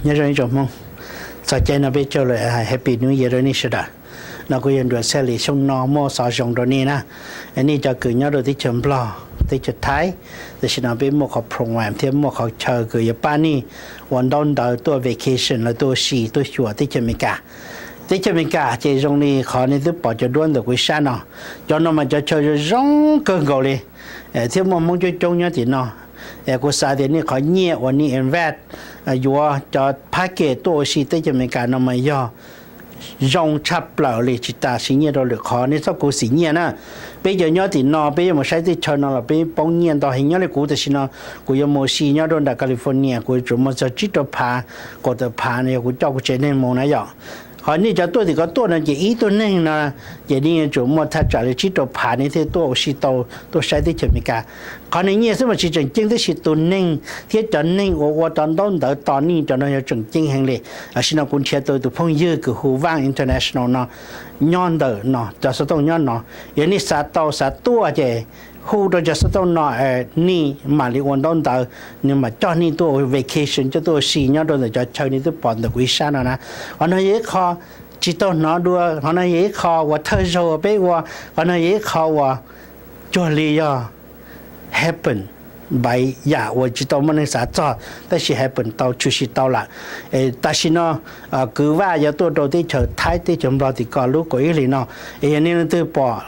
Nyob zoo ib tsoom Hmoob, txog caij no peb caug lawm, Happy New Year rau nej sawv daws. No kuv yog Nruas Txhiaj Lis, xyoo no muaj xov zoo rau nej na. Nej cov kws nyob rau teb chaws Nplog, teb chaws Thaib, tam sim no peb muaj qhov program thiab muaj qhov chaw kws yuav pab nej ua ntaub ntawv tuaj vacation los tuaj ua si tuaj xyuas teb chaws Amelikas. Teb chaws Amelikas ces zoo li qhov nej twb pom cov duab ntawm kuv ib sab no. Cov no mas cov chaw zoo zoo kawg nkaus li, thiab muaj Hmoob coob coob nyob tim no. Kuv xav tias nej qhov nyiaj uas nej invest yuav cov package tuaj ua si teb chaws Amelikas no mas yog zoo tshaj plaws li, tsis tas siv nyiaj rau lwm qhov, nej txhob khuv xim nyiaj na. Peb cov nyob tim no peb yuav mus saib teb chaws no los peb poob nyiaj ntau heev. Nyob li kuv tam sim no kuv yuav mus ua si nyob rau nram California, kuv yuav tsum muaj txog tsib rau phav, kaum tawm phav no yog kuv coj kuv tsev neeg mus na yom. Ho nej cov tuaj tim ko tuaj no ces ib tug neeg no ces nej yuav tsum muaj thaj tsam li tsib rau phav nej thiaj tuaj ua si tau, tuaj saib teb chaws Amelikas. Qhov nej nyiaj xwb mas tsis tseem ceeb, tab sis tus neeg thiab cov neeg uas ua rau ntaub ntawv tos nej cov no yog tseem ceeb heev li. Tam sim no kuv nrhiav tau tus phooj ywg kws hu Vaj International no nyob ntawm no, cov xov tooj nyob no. Yog nej xav tau xav tuaj ces hu rau cov xov tooj no, nej mam li ua ntaub ntawv, nws mam coj nej tuaj ua vacation, coj tuaj ua si nyob rau ntawm cov chaw nej twb pom ntawm kuv ib sab no na. Qhov no yog ib qho tsis tau hnov dua, qhov no yog ib qho uas thawj zaug peb ua, qhov no yog ib qho uas cuag li yog happen, npaim yam uas tsis tau muaj neeg xav txog tab sis happen tau, tshwm sim tau lawm. Tam sim no kwv Vaj yuav tuaj rau teb chaws Thaib teb chaws Nplog tim ko lub kaum ib hlis no. Es yog nej leej twg pom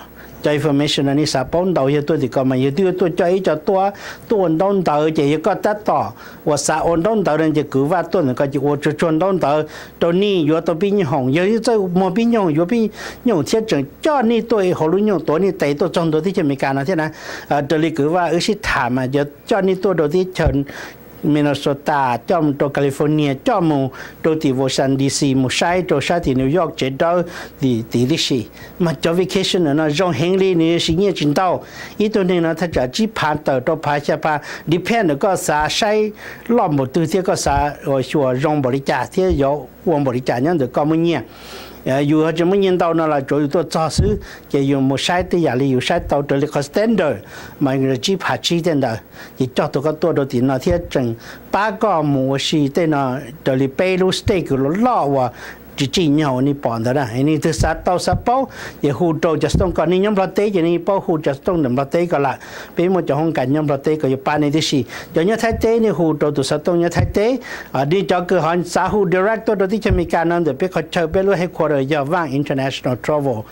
cov information no nej xav paub ntau yog tuaj tim ko mas yog twb yuav tuaj coj ib co tuaj, tuaj ua ntaub ntawv ces yog koj tab tom uas xav ua ntaub ntawv no ces kwv Vaj tuaj ntawm ko ces ua tsuag tsuag ntaub ntawv rau nej, yuav tau pib nyoob hoom. Yog txawj muag pib nyoob hoom, yuav pib nyoob hoom thiab tseem coj nej tuaj hauv lub nyoob hoom tuav nej tes tuaj txog ntua teb chaws Amelikas no thiab na. Raws li kwv Vaj wb sib tham mas yuav coj nej tuaj rau teb chaws Minnesota, coj mus rau California, coj mus rau tim Washington D C, mus saib rau sab tim New York tsev dawb tim tib si. Mas cov vacation no zoo heev li, nws siv nyiaj tsis ntau. Ib tug neeg no thaj tsam tsib phav tawm rau phav xya phav, depend ntawm koj xav saib loj npaum twg thiab koj xav xyuas zoo npaum li cas thiab yuav ua npaum li cas nyob ntawm koj muaj nyiaj. Yus ho tsis muaj nyiaj ntau no los tsuav yus tuaj txog xwb ces yus mus saib tej yam li yus saib tau raws li qhov standard mas tsib phav tsib tej ntawd. Ces coj tau koj tuaj rau tim no thiab tseem pab koj mus ua si tej no raws li peb lub state kws loj loj uas tsis tsim nyog uas nej pom ntawd na. Nej twg xav tau xav paub ces hu rau cov xov tooj ko, nej nyob Nplog teb ces nej paub hu cov xov tooj ntawm Nplog teb ko lawm. Peb muaj cov hoob kas nyob Nplog teb ko yuav pab nej tib si. Cov nyob Thaib teb nej hu rau tus xov tooj nyob Thaib teb. Nej cov kws ho xav hu direct tuaj rau teb chaws Amelikas no ntawm peb qhov chaw, peb lub headquarter yog Vaj International Travel,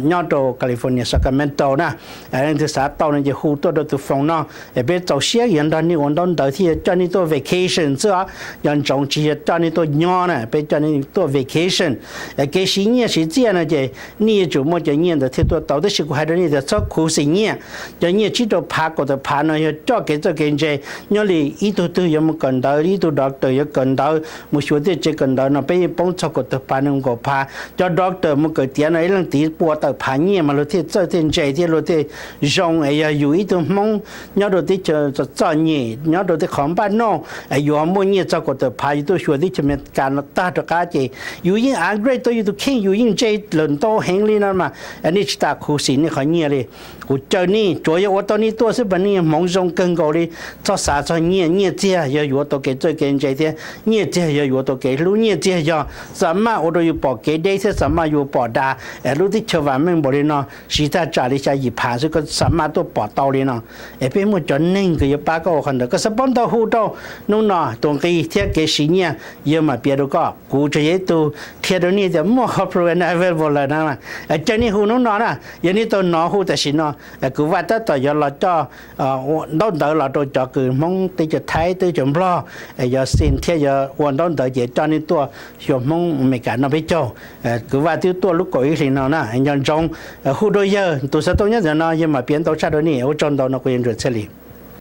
nyob rau California, Sacramento na. Leej twg xav tau no ces hu tuaj rau tus phone no, es peb txaus siab yuav nrog nej ua ntaub ntawv thiab yuav coj nej tuaj vacation xwb os. Nco ntsoov tsis yog coj nej tuaj nyob na, peb coj nej tuaj vacation. Kev siv nyiaj siv txiaj no ces nej yuav tsum muaj cov nyiaj ntawd thiaj tuaj tau, tab sis kuv hais rau nej tias txhob khuv xim nyiaj. Cov nyiaj tsib rau phav kaum tawm phav no yog coj kev txawj kev ntse. Nyob li ib tug twg yuav mus kawm ntawv, ib tug doctor yuav kawm ntawv, mus xyuas tej tsev kawm ntawv no peb yeej poob txog kaum tawm phav, nees nkaum phav. Cov doctor mus kawm tiav no ib leej tid pua tawm phav nyiaj mas luag thiaj txawj thiaj ntse thiab luag thiaj zoo. Es yog yus ib tug Hmoob nyob rau teb chaws txom nyem, nyob rau tej qhov npaj noj, es yus ho muaj nyiaj txog kaum tawm phav yus tuaj xyuas teb chaws Amelikas no tag rov qab ces yus yeej upgrade tau yus tus kheej, yus yeej ntse lawm ntau heev li no mas nej tsis tas khuv xim nej qhov nyiaj li. Kuv caw nej, tsuav yog ua tau nej tuaj xwb mas nej hmoov zoo kawg nkaus li. Txhob xav txog nyiaj, nyiaj txiag yog yuav tau kev txawj kev ntse thiab nyiaj txiag yog yuav tau kev hlub, nyiaj txiag yog xam maj ua rau yus pom kev deb thiab xam maj yuav pom dav. Es lub teb chaws vam meej npaum li no, siv thaj tsam li xya yim phav xwb koj xam maj tuaj pom tau li no. Es peb muaj cov neeg kws yuav pab koj ua qhov ntawd. Koj xav paub ntau hu rau hnub no, tus nqi thiab kev siv nyiaj yawg mam piav rau koj. Kuv tsuas yog ib tug qhia rau nej tias muaj qhov program available lawm na. Caw nej hu hnub no na, yog nej tau hnov hu tam sim no, kwv Vaj tab tom yuav los coj ntaub ntawv los rau cov kws Hmoob teb chaws Thaib teb chaws Nplog, yuav send thiab yuav ua ntaub ntawv ces coj nej tuaj xyuas Hmoob Amelikas no peb caug. Kwv Vaj twb tuaj lub kaum ib hlis no na, nco ntsoov hu rau yawg, tus xov tooj nyob ntawm no, yawg mam piav ntau tshaj rau nej. Ua tsaug ntau, no kuv yog Nruas Txhiaj Lis.